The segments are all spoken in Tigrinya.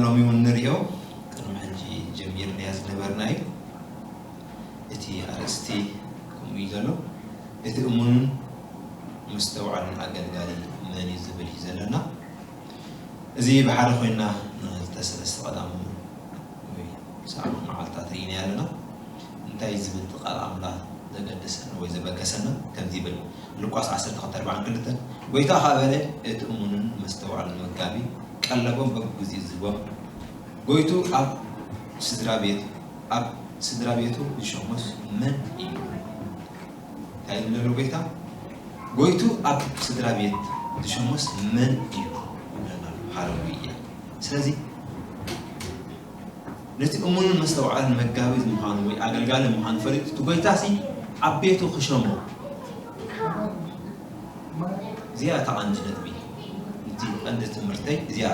ሎሚ እውን ንሪኦ፣ ቅድሚ ሕጂ ጀሚርናዮ ዝነበርና እዩ። እቲ ኣርእስቲ ከምኡ እዩ ዘሎ። እቲ እሙንን መስተውዓልን ኣገልጋሊ መን እዩ ዝብል እዩ ዘለና። እዚ ብሓደ ኮይንና ንክልተ ሰለስተ ቀዳም ወይ ሰዓት መዓልታት ርኢና ኣለና። እንታይ ዝብል እቲ ቃል ኣምላኽ ዘገደሰና ወይ ዘበገሰና? ከምዚ ይብል፣ ሉቃስ ዓሰርተ ክልተ ኣርባዓን ክልተን፣ ጎይታ ኸኣ በለ፣ እቲ እሙንን መስተውዓልን መጋቢ ቀለቦም በብግዚኡ ዝህቦም፣ ጎይቱ ኣብ ስድራ ቤት፣ ኣብ ስድራ ቤቱ ዝሸሞስ መን እዩ? እንታይ ይብል ዘሎ ጎይታ? ጎይቱ ኣብ ስድራ ቤት ዝሸሞስ መን እዩ? ይብለና ኣሎ። ሃሌሉያ። ስለዚ ነቲ እሙንን መስተውዓልን መጋቢ ምዃኑ ወይ ኣገልጋሊ ምዃኑ ፈሊጡ፣ እቲ ጎይታሲ ኣብ ቤቱ ክሸሞ። እዚኣ እታ ቀንዲ ነጥቢ፣ እቲ ቀንዲ ትምህርተይ እዚኣ።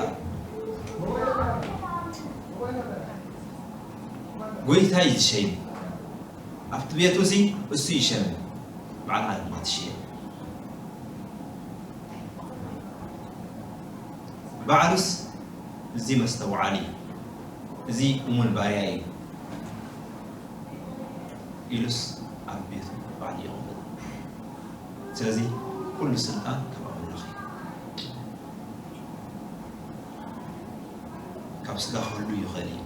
ጎይታ እዩ ዝሸይም። ኣብቲ ቤቱ እዚ እሱ ይሸም፣ ባዕልኻ ድማ ትሽየም። ባዕሉስ እዚ መስተውዓሊ፣ እዚ እሙን ባርያ እዩ ኢሉስ ኣብ ቤቱ ባዕሉ የቕምጥ። ስለዚ ኩሉ ስልጣን ካብ ኣምላኽ እዩ። ካብ ስጋ ክህሉ ይኽእል እዩ፣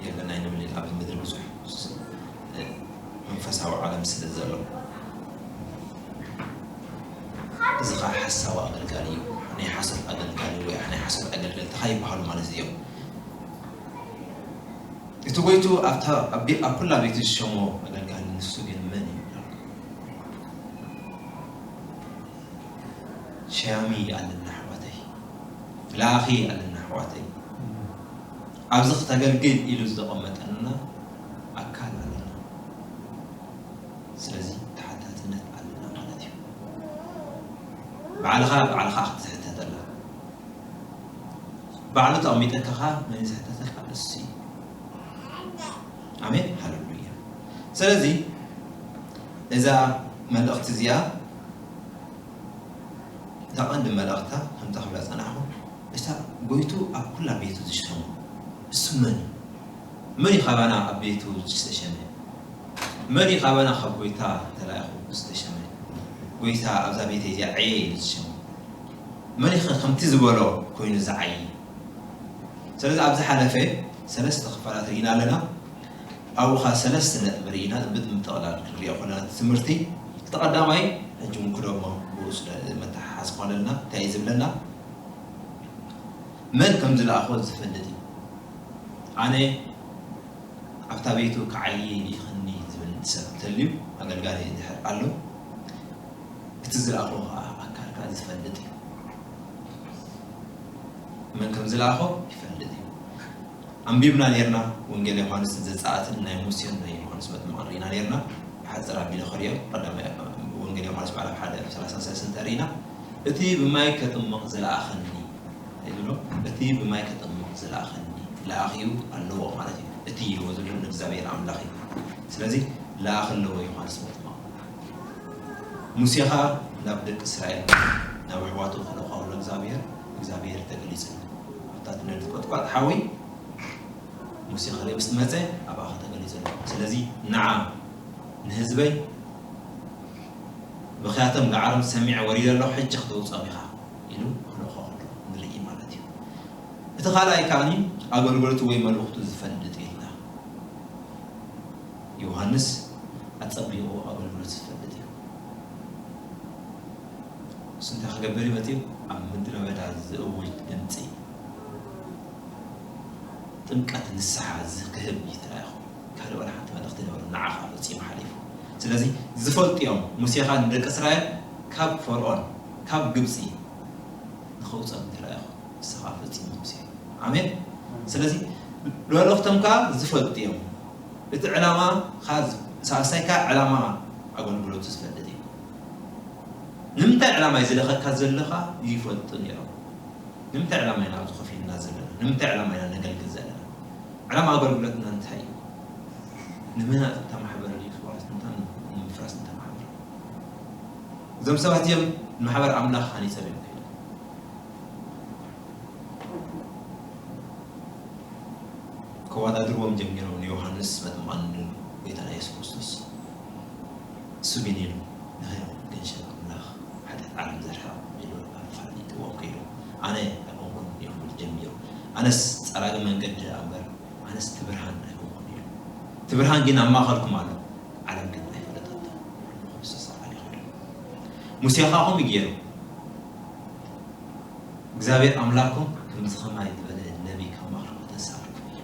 የለን ኣይንብልን። ኣብዚ ምድሪ ብዙሕ ስ-፣ መንፈሳዊ ዓለም ስለ ዘሎ፣ እዚ ኸዓ ሓሳዊ ኣገልጋሊ እዩ። ናይ ሓሶት ኣገልጋሊ ወይ ናይ ሓሶት ኣገልገልቲ ኸዓ ይበሃሉ ማለት እዮም። እቲ ጎይቱ ኣብታ፣ ኣብ ቤ-፣ ኣብ ኩላ ቤቱ ዝሸሞ ኣገልጋሊ ንሱ ግን መን እዩ? ሸያሚ ኣለና ኣሕዋተይ፣ ለኣኺ ኣለና ኣሕዋተይ። ኣብዚ ክተገልግል ኢሉ ዝተቐመጠልና ኣካል ኣለና። ስለዚ ተሓታትነት ኣለና ማለት እዩ። ባዕልኻ፣ ባዕልኻ ክትዝሕተተላ። ባዕሉ ተቐሚጠካ ኸዓ መን ዝሕተተካ? እሱ እዩ። ኣሜን፣ ሃሌሉያ። ስለዚ እዛ መልእኽቲ እዚኣ፣ እታ ቀንዲ መልእኽታ ከምታ ክብላ ጸናሕኩ፣ እታ ጎይቱ ኣብ ኩላ ቤቱ ዝሸሙ፣ እሱ መን እዩ? መን እዩ ካባና ኣብ ቤቱ ዝተሸመ? መን እዩ ካባና ካብ ጎይታ ተላኢኹ ዝተሸመ? ጎይታ ኣብዛ ቤተይ እዚኣ ዕየ ኢሉ ዝሸሙ? መን እዩ ከ ከምቲ ዝበሎ ኮይኑ ዝዓዪ? ስለዚ ኣብ ዝሓለፈ ሰለስተ ክፋላት ርኢና ኣለና። ኣብኡ ኸኣ ሰለስተ ነጥቢ ርኢና ብምጥቕላል ክንሪኦ ከለና እቲ ትምህርቲ፣ እቲ ቀዳማይ ሕጂ እውን ክደግሞ ብኡ ስለ መተሓሓዝ ክኾነልና እንታይ እዩ ዝብለና? መን ከም ዝለኣኾ ዝፈልጥ እዩ። ኣነ ኣብታ ቤቱ ክዓዪ ይልእኸኒ ዝብል ሰብ እንተልዩ፣ ኣገልጋሊ እንድሕር ኣሎ፣ እቲ ዝለኣኾ ኸኣ ኣካል ከኣ ዝፈልጥ እዩ። መን ከም ዝለኣኾ ይፈልጥ እዩ። ኣንቢብና ኔርና፣ ወንጌል ዮሃንስ ዘጸኣትን ናይ ሙሴን ናይ ዮሃንስ መጥምቕን ርኢና ኔርና። ብሓጺር ኣቢለ ክርእዮ፣ ቀዳማይ ወንጌል ዮሃንስ ምዕራፍ ሓደ ሰላሳን ሰለስተን እንተርኢና፣ እቲ ብማይ ከጥምቕ ዝለኣኸኒ ይብሎ፣ እቲ ብማይ ከጥምቕ ዝለኣኸኒ ለኣኺኡ ኣለዎ ማለት እዩ። እቲ ኢልዎ ዘሎ ንእግዚኣብሔር ኣምላኽ እዩ። ስለዚ ለኣኺ ኣለዎ ዮሃንስ መጥምቕ። ሙሴ ኸኣ ናብ ደቂ እስራኤል፣ ናብ ኣሕዋቱ ክልእኾ ከሎ እግዚኣብሔር፣ እግዚኣብሔር ተገሊጹ። ኣብታ ትነድ ቆጥቋጥ ሓዊ ሙሴ ክርኢ ምስ መጸ ኣብኣ ተገሊጹ። ስለዚ ንዓ ንህዝበይ ብኽያቶም ገዓሮም ሰሚዐ ወሪደ ኣለኹ፣ ሕጂ ክተውጽኦም ኢኻ ኢሉ ክልእኾ ከሎ ንርኢ ማለት እዩ። እቲ ካልኣይ ከኣ ኣገልግሎቱ ወይ መልእኽቱ ዝፈልጥ ኢልና። ዮሃንስ ኣጸቢቑ ኣገልግሎቱ ዝፈልጥ እዩ። እሱ እንታይ ክገብር እዩ መጺኡ? ኣብ ምድረ በዳ ዝእውጅ ድምጺ ጥምቀት ንስሓ ዝክህብ እዩ ተላኢኹ። ካልእ ዋላ ሓንቲ መልእኽቲ ነበሩ፣ ንዓ ኸኣ ፈጺሙ ሓሊፉ። ስለዚ ዝፈልጡ እዮም። ሙሴ ኸኣ ንደቂ እስራኤል ካብ ፈርዖን፣ ካብ ግብጺ ንኸውጾም ተላኢኹ። ንስኻ ፈጺሙ ሙሴ። ኣሜን። ስለዚ ለለኽቶም ከኣ ዝፈልጡ እዮም። እቲ ዕላማ ኸኣ ዝ-፣ ሳልሳይ ከኣ ዕላማ ኣገልግሎቱ ዝፈልጥ እዩ። ንምንታይ ዕላማ እዩ ዝለኸካ ዘለኻ ይፈልጡ ነይሮም። ንምንታይ ዕላማ ኢና ኣብዚ ኮፍ ኢልና ዘለና? ንምንታይ ዕላማ ኢና ነገልግል ዘለና? ዕላማ ኣገልግሎትና እንታይ እዩ? ንምህናጽ እታ ማሕበር ድዩ ዋላስ ንታ ንምፍራስ እታ ማሕበር? እዞም ሰባት እዮም ንማሕበር ኣምላኽ ሃኒጾም እዮም ከይዶም። ከወዳድርዎም ጀሚሮም ንዮሃንስ መጥምቕን ንጎይታና የሱስ ክርስቶስ። እሱ ግን ኢሉ፣ "ንኸ ገንሸል ኣምላኽ ሓጢኣት ዓለም ዘርሕቕ" ኢሉ ኣፋሊጥዎም ከይዱ። "ኣነ ኣይኮንኩን" ኢሉ ክብል ጀሚሩ። "ኣነስ ጸራጊ መንገዲ እምበር፣ ኣነስ እቲ ብርሃን ኣይኮንኩን" ኢሉ። "እቲ ብርሃን ግን ኣብ ማእከልኩም ኣሎ፣ ዓለም ግን ኣይፈለጠቶን" ኢሉ ንክርስቶስ ኣፋሊጡ። ሙሴ ኸኣ ከምኡ ገይሩ። "እግዚኣብሔር ኣምላኽኩም ከምዚ ኸማይ ዝበለ ነቢይ ካብ ማእከልኩም ኣይተንስኣልኩም" ኢሉ።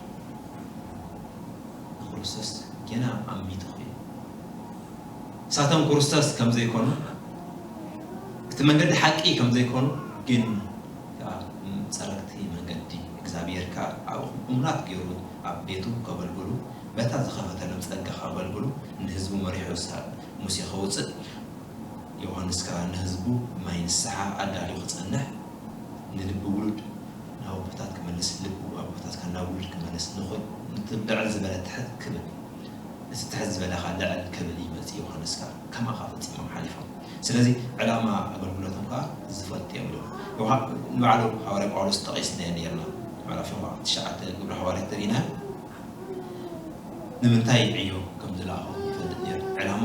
ንክርስቶስ ጌና ኣሚቱ ኮይኑ። ንሳቶም ክርስቶስ ከም ዘይኮኑ፣ እቲ መንገዲ ሓቂ ከም ዘይኮኑ፣ ግን ከኣ ጸረግቲ መንገዲ እግዚኣብሔር ከኣ ኣብኡ እሙናት ገይሩ ኣብ ቤቱ ከገልግሉ፣ በታ ዝኸፈተሎም ጸጋ ከገልግሉ ንህዝቡ መሪሑ ሳ-፣ ሙሴ ከውጽእ፣ ዮሃንስ ከኣ ንህዝቡ ማይ ንስሓ ኣዳልዩ ክጸንሕ፣ ንልቢ ውሉድ ናብ ኣቦታት ክመልስ፣ ልቢ ኣቦታትካ ናብ ውሉድ ክመልስ፣ ንኹ-፣ እቲ ልዕል ዝበለ ትሕት ክብል፣ እቲ ትሕት ዝበለ ከኣ ልዕል ክብል እዩ መጺኡ። ዮሃንስ ከኣ ከማኻ ፈጺሞም ሓሊፎም። ስለዚ ዕላማ ኣገልግሎቶም ከኣ ዝፈልጡ እዮም ኢሎም። ንውሃ-፣ ንባዕሉ ሃዋርያ ጳውሎስ ጠቒስናዮ ነይርና። ምዕራፍ ዮሃ ትሽዓተ ግብሪ ሃዋርያት ተሪእናዮ። ንምንታይ ዕዮ ከም ዝለኣኾም ይፈልጥ ነይሩ። ዕላማ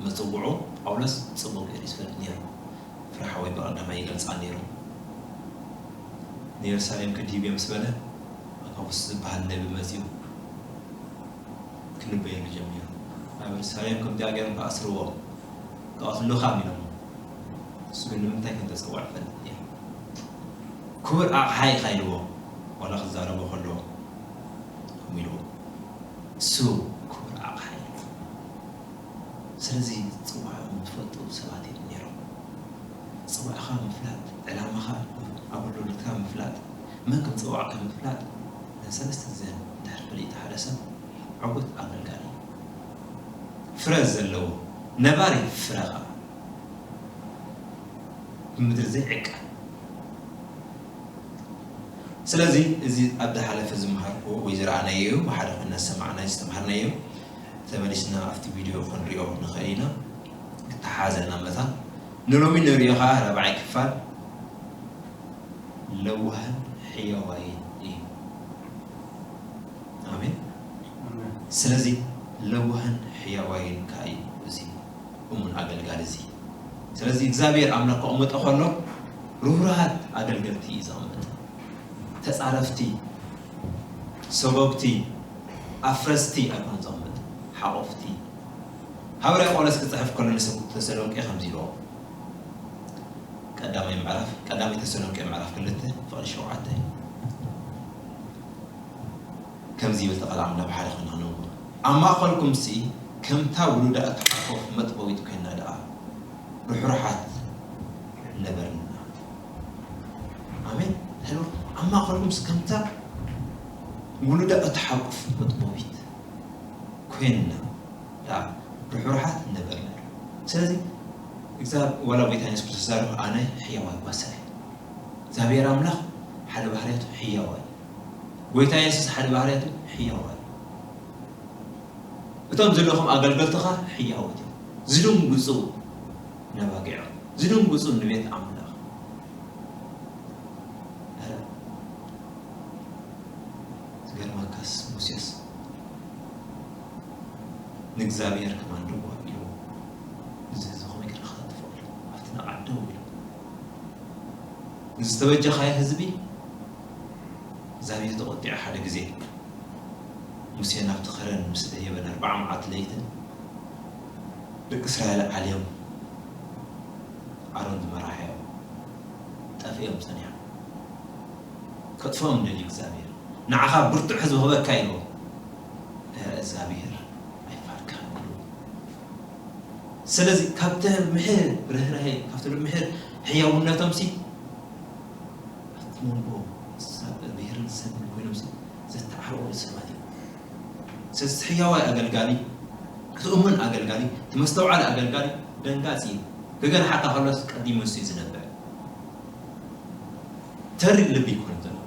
መጽውዑ ጳውሎስ ጽቡቕ ገይሩ እዩ ዝፈልጥ ነይሩ። ፍረ ሓወይ ብቐዳማይ ይገልጻ ነይሩ። ንየሩሳሌም ክድይብ እየ ምስ በለ፣ ኣጋቡስ ዝበሃል ነቢ መጺኡ ክንበየሉ ጀሚሩ። ኣብ የሩሳሌም ከምዚኣ ገይሮም ክኣስርዎ፣ ክቐትሉኻ ኢሎሞ። ንሱ ግን ንምንታይ ከም ተጸውዐ ይፈልጥ ነይሩ። "ክቡር ኣቕሓ ኢኻ" ኢልዎ፣ ዋላ ክዛረቦ ከሎ ከምኡ ኢልዎ። "እሱ ክቡር ኣቕሓ" ኢልዎ። ስለዚ ጽዋዕኦም ዝፈልጡ ሰባት እዮም ነይሮም። ጽዋዕኻ ምፍላጥ፣ ዕላማኻ፣ ኣገልግሎትካ ምፍላጥ፣ መን ከም ጸዋዕካ ምፍላጥ፣ ነሰለስተ ግዜ እንድሕር ፈሊጡ ሓደ ሰብ ዕዉት ኣገልጋሊ እዩ። ፍረ ዘለዎ፣ ነባሪ ፍረ ኸኣ፣ ብምድሪ ዘይዕቀን። ስለዚ እዚ ኣብ ዝሓለፈ ዝመሃርኩዎ ወይ ዝረኣናዮ እዩ፣ ብሓደ ኮይና ዝሰማዕናዮ ዝተማሃርናዮ እዩ። ተመሊስና ኣብቲ ቪድዮ ክንሪኦ ንኽእል ኢና። ክተሓዘና መታን ንሎሚ ንሪኦ ኸዓ ራብዓይ ክፋል ለዋህን ሕያዋይን እዩ። ኣሜን። ኣሜን። ስለዚ ለዋህን ሕያዋይን ከኣ እዩ እዚ እሙን ኣገልጋሊ እዚ። ስለዚ እግዚኣብሔር ኣምላኽ ከቐምጦ ከሎ ርሁራሃት ኣገልገልቲ እዩ ዘቐምጥ። ተጻረፍቲ፣ ሰጎግቲ፣ ኣፍረስቲ ኣይኮነን ዘቐምጥ፣ ሓቆፍቲ። ሃዋርያ ጳውሎስ ክጽሕፍ ከሎ ንሰ-፣ ተሰሎንቄ ከምዚ ኢልዎ፣ ቀዳማይ ምዕራፍ፣ ቀዳማይ ተሰሎንቄ ምዕራፍ ክልተ ፍቕዲ ሸውዓተ። ከምዚ ይብል፣ ተቓል ኣምላኽ ብሓደ ኮይና ክነንብቦ። ኣብ ማእከልኩምሲ ከምታ ውሉዳ እትሓቁፍ መጥበዊት ኮይና ደኣ ርሑራሓት ነበርና። ኣሜን። ሕሉ ኣብ ማእከልኩምሲ ከምታ ውሉዳ እትሓቁፍ መጥበዊት ኮይና ደኣ ርሑራሓት ነበርና። ስለዚ፣ እዛ ዋላ ጎይታ የሱስ ክርስቶስ ዛረቡ፣ ኣነ ሕያዋይ ጓሳ እየ። እግዚኣብሔር ኣምላኽ ሓደ ባህርያቱ ሕያዋይ። ጎይታ የሱስ ሓደ ባህርያቱ ሕያዋይ። እቶም ዘለኹም ኣገልገልትኻ ሕያዎት እዮም። ዝድንግጹ ነባጊዖም። ዝድንግጹ ንቤት ኣምላኽ። ኧረ፣ ዝገርመካስ ሙሴስ ንእግዚኣብሔር ከማን ደው ኣቢሉ፣ "እዚ ህዝቢ ከመይ ጌርካ ከተጥፍኦ?" ኢሉ ኣብቲ ነቓዕ ደው ኢሉ። "ንዝተበጀኻዮ ህዝቢ እግዚኣብሔር ተቖጢዑ ሓደ ግዜ። ሙሴ ናብቲ ኸረን ምስ ደየበን ኣርብዓ መዓልቲ ለይትን ደቂ እስራኤል ዓልዮም ኣሮን ዝመርሓዮም ጠፊኦም ጸኒሖም። ከጥፍኦም ደልዩ እግዚኣብሔር። ንዓኻ ብርቱዕ ህዝቢ ክህበካ ኢልዎ። ድሕሪ እግዚኣብሔር ኣይፋልካን ኢሉ። ስለዚ ካብቲ ምሕር ርህራሄ፣ ካብቲ ምሕር ሕያውነቶም ሲ ኣብቲ መንጎ ሰብ ብሄርን ሰብን ኮይኖም ሲ ዘተዓረቑ ሰባት እዮም። ስለዚ እቲ ሕያዋይ ኣገልጋሊ፣ እቲ እሙን ኣገልጋሊ፣ እቲ መስተውዓሊ ኣገልጋሊ ደንጋጺ እዩ። ክገንሓካ ከሎስ ቀዲሙ ንሱ እዩ ዝነብዕ። ተሪር ልቢ ይኮን ዘለዎ።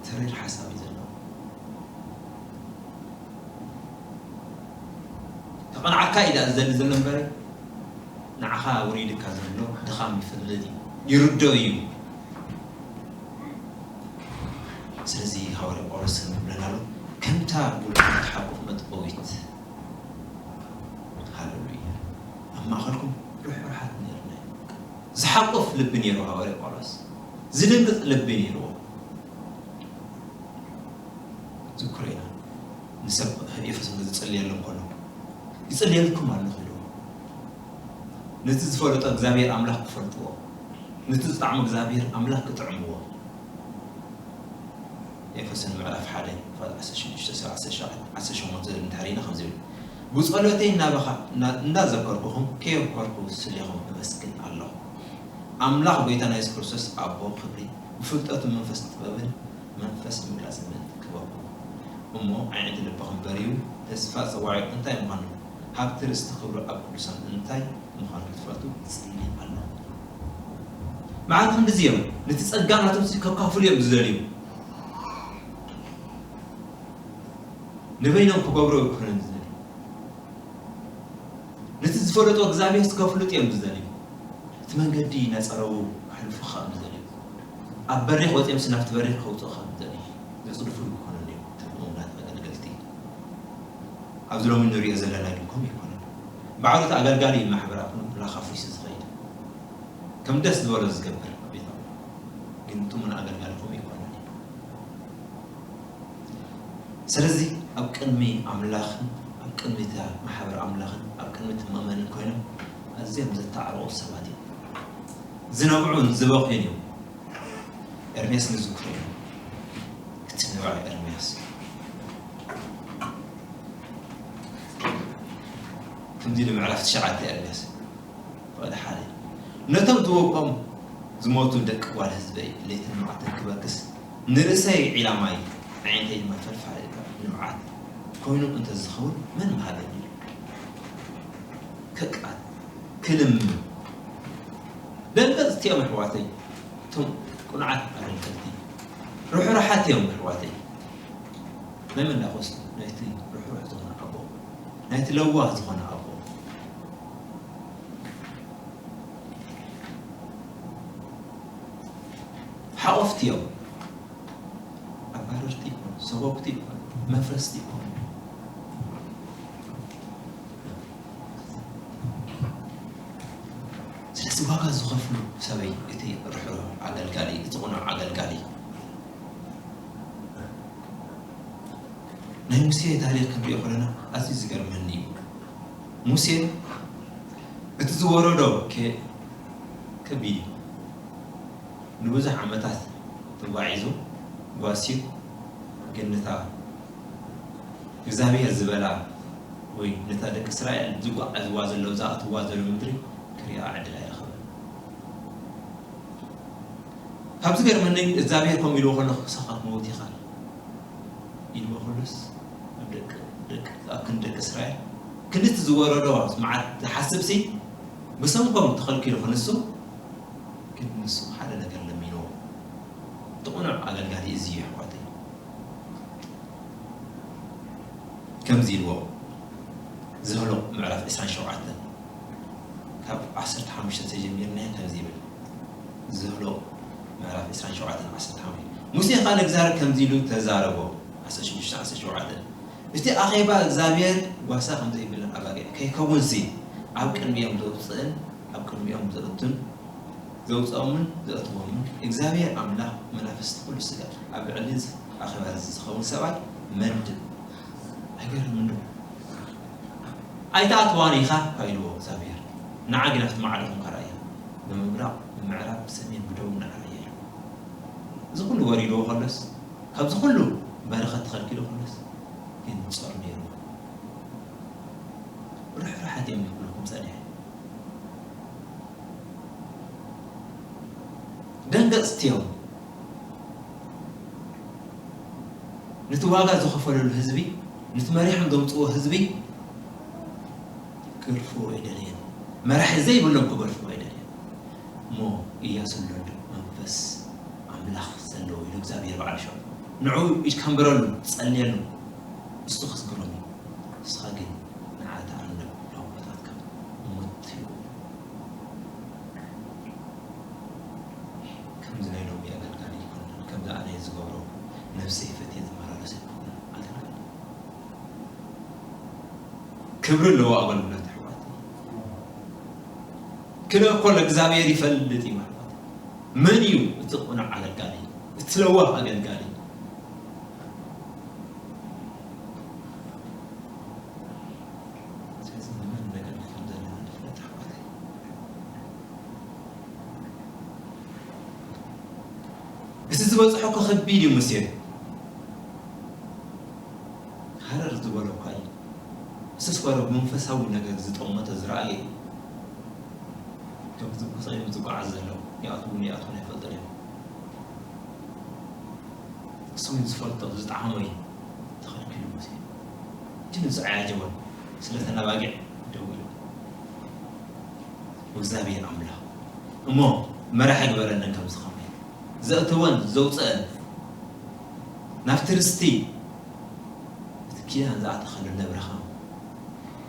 ተሪር ሓሳብ እዩ ዘለዎ። ተቐንዓካ እዩ ደኣ ዝደሊ ዘሎ እምበር፣ ንዓኻ ውሪድካ ዘሎ ድኻም ይፈልጥ እዩ፣ ይርዶ እዩ። ስለዚ ሃዋርያ ጳውሎስ ከም ዝብለና ኣሎ፣ ከምታ ጉልበት ትሓቁፍ መጥበዊት። ሃሌሉያ። ኣብ ማእኸልኩም ርሕሩሓት ነርና። ዝሓቁፍ ልቢ ነይሩ ሃዋርያ ጳውሎስ። ዝድንግጽ ልቢ ነይርዎ። ዝክሮ ኢና። ንሰብ ኤፌሶን ዝጽልየሎም ከሎ፣ "ይጽልየልኩም ኣለኹ" ኢልዎ። ነቲ ዝፈለጦ እግዚኣብሔር ኣምላኽ ክፈልጥዎ፣ ነቲ ዝጠዕሞ እግዚኣብሔር ኣምላኽ ክጥዕምዎ። ኤፌሶን ምዕራፍ ሓደ ቁጽሪ ዓሰርተ ሽዱሽተ፣ ዓሰርተ ሸሞንተ እንድሕር ኢና ከምዚ ይብል፣ "ብጸሎተይ እናበኻ-፣ እና-፣ እንዳዘከርኩኹም ከየብኮርኩ ስሌኹም እመስግን ኣለኹ። ኣምላኽ ጎይታና የሱስ ክርስቶስ ኣቦ ክብሪ፣ ብፍልጠቱ መንፈስ ጥበብን መንፈስ ምግላጽን ክበኩም እሞ፣ ኣዒንቲ ልብኹም በርዩ፣ ተስፋ ጸዋዒኡ እንታይ ምዃኑ፣ ሃብቲ ርስቲ ክብሩ ኣብ ቅዱሳን እንታይ ምዃኑ ክትፈልጡ እጽሊ ኣለኹ።" መዓት ክንድዚ እዮም፣ ነቲ ጸጋ ናቶም ከካፍሉ እዮም ዝደልዩ። ንበይኖም ክገብሩ ኣይኮነን ዝደልዩ። ነቲ ዝፈለጦ እግዚኣብሔር ከፍልጡ እዮም ዝደልዩ። እቲ መንገዲ እናጸረዉ ክሕልፉ ከም ዝደልዩ። ኣብ በሪኽ ወጺኦም ስናፍቲ በሪኽ ከውጽኡ ከም ዝደልዩ። ዘጽድፉ ኣይኮኑን እዮም። እቶም እሙናት ኣገልገልቲ። ኣብዚ ሎሚ ንሪኦ ዘለና ግን ከምኡ ኣይኮነን። ባዕሉ እቲ ኣገልጋሊ እዩ ማሕበር ኣኹም ላኻፉ ይሱ ዝኸይድ። ከም ደስ ዝበሎ ዝገብር ኣብ ቤት ኣምላኽ። ግን እቶም ኣገልጋሊ ከምኡ ኣይኮነን። ስለዚ ኣብ ቅድሚ ኣምላኽን ኣብ ቅድሚ እታ ማሕበር ኣምላኽን ኣብ ቅድሚ እቲ ምእመንን ኮይኖም ኣዝዮም ዘተዓርቑ ሰባት እዮም። ዝነብዑን ዝበኽዩን እዮም። ኤርምያስ ንዝክሮ እዩ። እቲ ነብዓ ኤርምያስ። ከምዚ ኢሉ ምዕራፍ ትሽዓተ ኤርምያስ። ፍቕዲ ሓደ። ነቶም ዝወቅኦም ዝሞቱ ደቂ ጓል ህዝበይ ለይትን መዓልትን ክበክስ፣ ንርእሰይ ዒላ ማይ፣ ኣዒንተይ ድማ ፈልፋሊ ንብዓት ኮይኑ እንተዝኸውን መን ምሃበኒ? ከቃል፣ ክልምን። ደንገጽቲ እዮም ኣሕዋተይ፣ እቶም ቅኑዓት ኣገልገልቲ። ርሑራሓት እዮም ኣሕዋተይ። ናይ መን ዳኾስ? ናይቲ ርሑሩሕ ዝኾነ ኣቦ፣ ናይቲ ለዋህ ዝኾነ ኣቦ። ሓቆፍቲ እዮም። ኣባረርቲ ይኾኑ፣ ሰጎግቲ ይኾኑ፣ መፍረስቲ ይኾኑ። ስለዚ ዋጋ ዝኸፍሉ ሰበይ እቲ ርሑሩሕ ኣገልጋሊ፣ እቲ ቅኑዕ ኣገልጋሊ። ናይ ሙሴ ታሪኽ ክንሪኦ ከለና ኣዝዩ ዝገርመኒ እዩ። ሙሴ እቲ ዝወረዶ ከ-፣ ከቢድ እዩ። ንብዙሕ ዓመታት ተጓዒዙ፣ ጓስዩ፣ ግን ነታ እግዚኣብሔር ዝበላ ወይ ነታ ደቂ እስራኤል ዝጓዓዝዋ ዘለዉ፣ ዝኣትዋ ዘለዉ ምድሪ ክሪኣ ዕድል ኣይረኸበን። ካብ ዝገርመኒ እግዚኣብሔር ከምኡ ኢልዎ ከሎ ክሳኻ ትመውት ኢኻ ኢልዎ ከሎስ ኣብ ደቂ፣ ደቂ፣ ኣብ ክንዲ ደቂ እስራኤል ክንድቲ ዝወረዶ መዓት ዝሓስብሲ ብሰንኮም ተኸልኪሉ ክንሱ ግን ንሱ ሓደ ነገር ለሚንዎ። እቲ ቅኑዕ ኣገልጋሊ እዚ እዩ ኣሕዋተይ። ከምዚ ኢልዎ ዝህሎ ምዕራፍ ዕስራን ሸውዓተን ካብ ዓሰርተ ሓሙሽተ ተጀሚርና ከምዚ ይብል። ዝህሎ ምዕራፍ ዕስራን ሸውዓተን ዓሰርተ ሓሙሽተ። ሙሴ ኸኣ ንእግዚኣብሔር ከምዚ ኢሉ ተዛረቦ። ዓሰርተ ሽዱሽተ ዓሰርተ ሸውዓተ። እቲ ኣኼባ እግዚኣብሔር ጓሳ ከም ዘይብለን ኣባጊዕ ከይከውንሲ ኣብ ቅድሚኦም ዘውፅእን ኣብ ቅድሚኦም ዘእቱን ዘውፅኦምን ዘእትዎምን እግዚኣብሔር ኣምላኽ መናፍስቲ ኩሉ ስጋ ኣብ ልዕሊ እዚ ኣኼባ እዚ ዝኸውን ሰብኣይ መድብ። ኣይገርምን ዶ? ኣይትኣትዋን ኢኻ እኳ ኢልዎ እግዚኣብሔር። ንዓ ግን ኣብቲ ማዕዶ ኮንካ ረኣያ። ብምብራቕ፣ ብምዕራብ፣ ብሰሜን፣ ብደቡብ ንዓ ረኣያ ኢሉ። እዚ ኩሉ ወሪድዎ ከሎስ፣ ካብዚ ኩሉ በረኸት ተኸልኪሉ ከሎስ፣ ግን ጾር ነይርዎ። ርሕሩሓት እዮም ይብለኩም ጸኒሐ። ደንገጽቲ እዮም። ነቲ ዋጋ ዝኸፈለሉ ህዝቢ፣ ነቲ መሪሖም ዘምጽዎ ህዝቢ ክገድፍዎ ኣይደለየን። መራሒ ዘይብሎም ክገድፍዎ ኣይደለየን። እሞ ኢያሱ ኣሎ መንፈስ ኣምላኽ ዘለዎ ኢሉ እግዚኣብሔር በዓል ሸው ንዕኡ ኢድ ከንብረሉ፣ ጸልየሉ፣ ንሱ ክስግሮም እዩ። ንስኻ ግን ንዓ ተኣንብ፣ ዳቦታትካ ሞት እዩ። ከምዚ ናይ ሎሚ ኣገልጋሊ ኣይኮንናን። ከምዚ ኣነ ዝገብሮ፣ ነብሰይ ፈትየ ዝመላለስ ኣይኮነን ኣገልጋሊ። ክብሪ ኣለዎ ኣገልግሎት ኣሕዋት። ክለ እኮ ለእግዚኣብሔር ይፈልጥ እዩ ኣሕዋት። መን እዩ እቲ ቁኑዕ ኣገልጋሊ? እቲ ለዋህ ኣገልጋሊ? ስለዚ ንመን ነገልግል ከም ዘለና ንፍለጥ ኣሕዋት። እቲ ዝበጽሖ እኮ ከቢድ እዩ ሙሴ። ሃረር ዝበሎ እኳ እዩ። እሱስ እኳ ዶ መንፈሳዊ ነገር ዝጠመተ ዝረኣየ እዩ። እቶም ዝጉ-፣ ዝጉዓዝ ዘለዉ ይኣትዉን ይኣትዉን ኣይፈልጥን እዮም። እሱ ዝፈልጦ ዝጠዓሞ እዩ ተኸልኪሉ ሙሴ። ግን እዚ ኣያጀቦን ስለ ተናባጊዕ ደው ኢሉ። እግዚኣብሔር ኣምላኽ እሞ መራሒ ግበረንን ከምዚ ኸማይ። ዘእተወን ዘውፅአን ናብቲ ርስቲ እቲ ኪዳን ዝኣተኸሉ ነብርኻ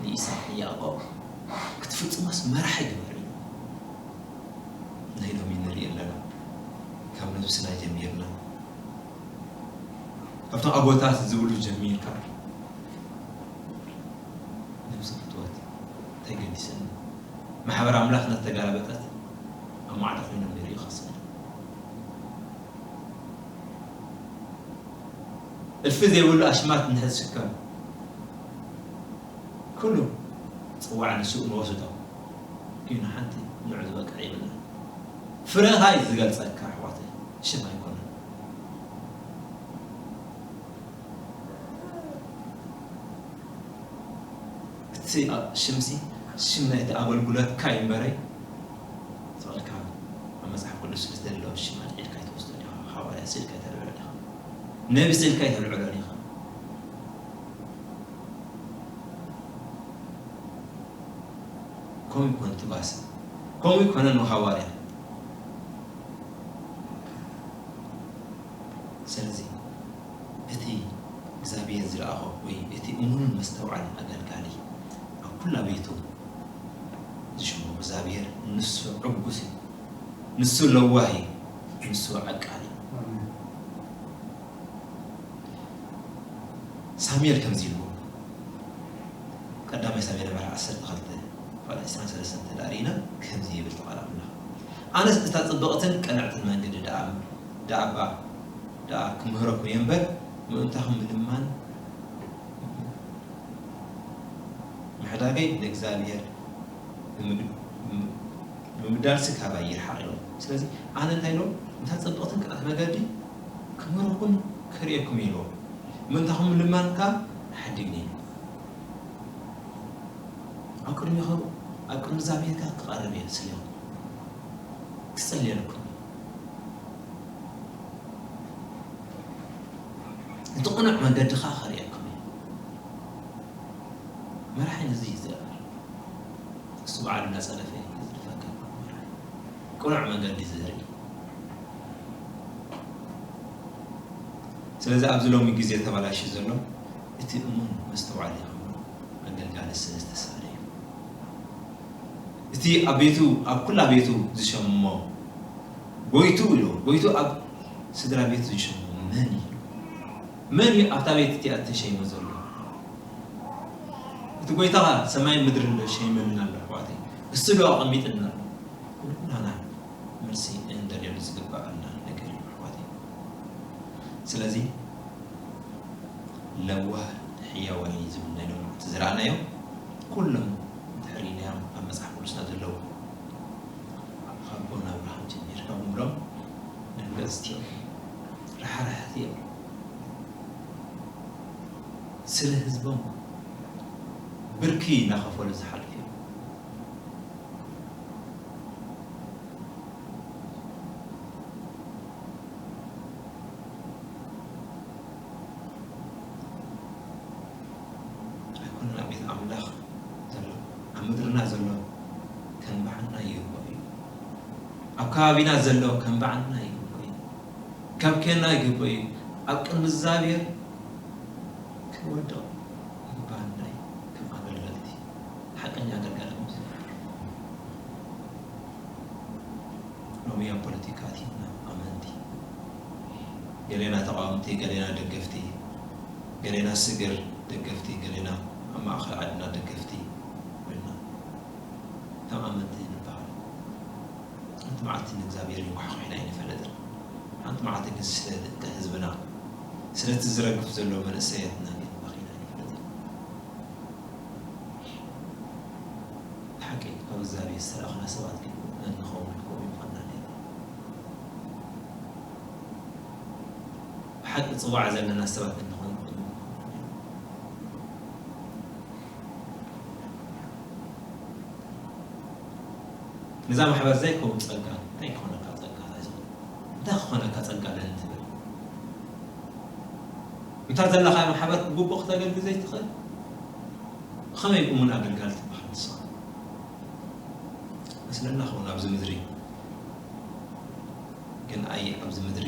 ንኢሳቅ ንያዕቆብ ክትፍጽሞስ መራሒ ግበር ኢሉ። ናይ ሎሚ ንርኢ ኣለና። ካብ ነብስና ጀሚርና ካብቶም ኣቦታት ዝብሉ ጀሚርካ ነብሲ ፍትወት እንታይ ገዲሰኒ? ማሕበር ኣምላኽ እናተገላበጠት ኣብ ማዕዶ ኮይኖም ይርእዩ ኸስዕድ እልፊ ዘይብሉ ኣሽማት እንድሕር ዝስከም ኩሉ ጽዋዕ ንስኡ ንወስዶ። ግን ሓንቲ ንዑ ዝበቅዕ ይብልና። ፍረኻ እዩ ዝገልጸካ ኣሕዋተይ፣ ሽም ኣይኮነን። እቲ ሽምሲ ሽም ናይቲ ኣገልግሎትካ እዩ እምበረይ። ስቕ ኢልካ ኣብ መጽሓፍ ቅዱስ ዝተደለወ ሽም ኣልዒልካ ኣይትወስዶን ኢኻ። ሃዋርያ ስኢልካ ኣይተልዕሎን ኢኻ። ነቢ ስኢልካ ኣይተልዕሎን ኢኻ። ከምኡ ይኮነ እቲ ባሰ። ከምኡ ይኮነ ንሃዋርያ። ስለዚ እቲ እግዚኣብሔር ዝለኣኾ ወይ እቲ እሙንን መስተውዓልን ኣገልጋሊ ኣብ ኩላ ቤቱ ዝሽሞ እግዚኣብሔር ንሱ ዕጉስ እዩ። ንሱ ለዋህ እዩ። ንሱ ዓቃል እዩ። ኣሜን። ሳሙኤል ከምዚ ኢልዎ፣ ቀዳማይ ሳሙኤል ምዕራፍ ዓሰርተ ክልተ ቃል ዕስራን ሰለስተን እንተ ደኣ ርኢና፣ ከምዚ ይብል እቲ ቃል ኣምላኽ፣ "ኣነስ እታ ጽብቕትን ቅንዕትን መንገዲ ደኣ፣ ደኣ እባ፣ ደኣ ክምህረኩም እየ እምበር፣ ምእንታኹም ምልማን ምሕዳገይ ንእግዚኣብሔር ብምግ-፣ ብምብዳልሲ ካባይ ይርሓቕ" ኢሎም። ስለዚ ኣነ እንታይ ኢሎም? "እታ ጽብቕትን ቅንዕትን መገዲ ክምህረኩም ከርእየኩም እየ" ኢልዎም። ምእንታኹም ምልማን ከኣ ሓዲግኒ እዩ። ኣብ ቅድሚኹም፣ ኣብ ቅድሚ እግዚኣብሔር ከኣ ክቐርብ እየ፣ ስለ ክጽልየልኩም። እቲ ቅኑዕ መንገዲ ከኣ ከርእየኩም እየ። መራሒ ነዚ እዩ ዝገብር። እሱ ባዕሉ እናጸደፈ እዩ ዝድፈካ መራሒ። ቅኑዕ መንገዲ ዘርኢ። ስለዚ ኣብዚ ሎሚ ግዜ ተበላሽዩ ዘሎ እቲ እሙን መስተውዓሊ ይኸውን ኣገልጋሊ ስለ ዝተሳእለ እዩ። እቲ ኣብ ቤቱ፣ ኣብ ኩላ ቤቱ ዝሸምሞ ጎይቱ ኢሉ፣ ጎይቱ ኣብ ስድራ ቤት ዝሸምሞ መን እዩ? መን እዩ ኣብታ ቤት እቲኣ እተሸይመ ዘሎ? እቲ ጎይታ ኸኣ ሰማይን ምድርን ዶ ሸይመልና ኣሎ ኣሕዋተይ? እሱ ዶ ኣቐሚጥልና ኣሎ? ኩላና መልሲ እንደልየሉ ዝግባኣና ነገር እዩ ኣሕዋተይ። ስለዚ ለዋህ ሕያዋይ ዝብል ናይ ሎማዕቲ ዝረኣናዮ ኩሎም እንድሕር ኢልናዮም ኣብ መጽሓፍ ቅዱስና ዘለዉ ካብ ኣቦና ኣብርሃም ጀሚርካ ብምሎም ደንገጽቲ እዮም፣ ራሕራሕቲ እዮም። ስለ ህዝቦም ብርኪ እናኸፈሉ ዝሓልፉ እዮም። ኣይኮነን ኣብ ቤት ኣምላኽ ዘሎ፣ ኣብ ምድርና ዘሎ ከንብዓና ይግብኦ እዩ። ኣብ ከባቢና ዘሎ ከንብዓና ይግብኦ እዩ። ከብክየና ይግብኦ እዩ። ኣብ ቅድሚ እግዚኣብሔር ክንወድቕ ይግባኣና እዩ። ከም ኣገልገልቲ፣ ሓቀኛ ኣገልጋሊ ከም ዝነበሩ። ሎሚ ኣብ ፖለቲካ ኣቲና ኣመንቲ ገሌና ተቓወምቲ፣ ገሌና ደገፍቲ፣ ገሌና ስግር ደገፍቲ፣ ገሌና ኣብ ማእኸል ዓድና ደገፍቲ ኮይንና ከም ኣመንቲ ንበሃል። ሓንቲ መዓልቲ ንእግዚኣብሔር ይኳሕኩሕና ኣይንፈልጥን። ሓንቲ መዓልቲ ግን ስለ ደቂ ህዝብና፣ ስለቲ ዝረግፍ ዘሎ መንእሰያትና ግን በኺና ኣይንፈልጥን። ብሓቂ ካብ እግዚኣብሔር ዝተላእኽና ሰባት ግን እንኸውን ከምኡ ይኾንና ነይሩ። ብሓቂ ጽዋዕ ዘለና ሰባት እንኾን። ነዛ ማሕበር ዘይከውን ጸጋ እንታይ ክኾነካ ጸጋ እንታይ ዝኾነ እንታይ ክኾነካ ጸጋ ኣለኒ ትብል? እንታ ዘለኻዮ ማሕበር ግቡእ ክተገልግል ዘይትኽእል ብኸመይ እሙን ኣገልጋሊ ትበሃል ንስኻ? መስለና ኸውን ኣብዚ ምድሪ ግን ኣይ ኣብዚ ምድሪ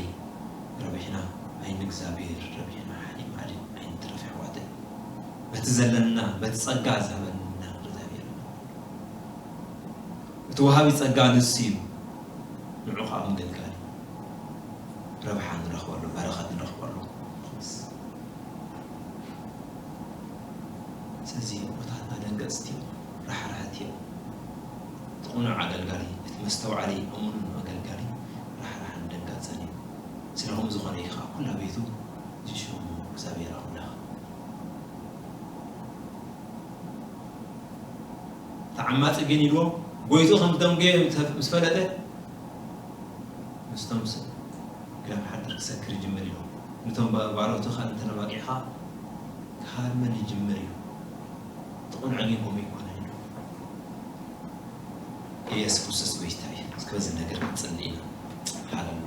ረቢሕና ኣይ ንእግዚኣብሔር ረቢሕና ሓዲ ማዕዲ ኣይንትረፍ ኣሕዋተይ። በቲ ዘለና በቲ ጸጋ ዝሃበና እግዚኣብሔር እቲ ወሃቢ ጸጋ ንሱ እዩ። ንዑ ከዓ ምገልጋል ረብሓ ንረኽበሉ በረኸት ንረኽበሉ። ስለዚ ኣቦታትና ደንገጽቲ እዮም፣ ራሕራሕቲ እዮም። እቲ ቅኑዕ ኣገልጋሊ እቲ መስተውዓሊ እሙን ኣገልጋሊ ራሕራሕን ደንጋጽን እዩ። ስለኹም ዝኾነ እዩ ከዓ ኩላ ቤቱ ዝሽሙ እግዚኣብሔር ኣምላኽ። ተዓማጺ ግን ኢልዎ ጎይቱ ከም ዝደንጎየ ምስ ፈለጠ ምስቶም ግዳም ሓድር ክሰክር ይጅምር ኢልዎ። ነቶም ባሮቱ ከዓ እንተነባቂዕኻ ክሃርመን ይጅምር እዩ። እቲ ቁኑዕ ግን ከምኡ ይኮነን ኢሉ። ኢየሱስ ክርስቶስ ጎይታ እዩ። እስከ በዚ ነገር ክንጽሊ ኢና። ሃለሉ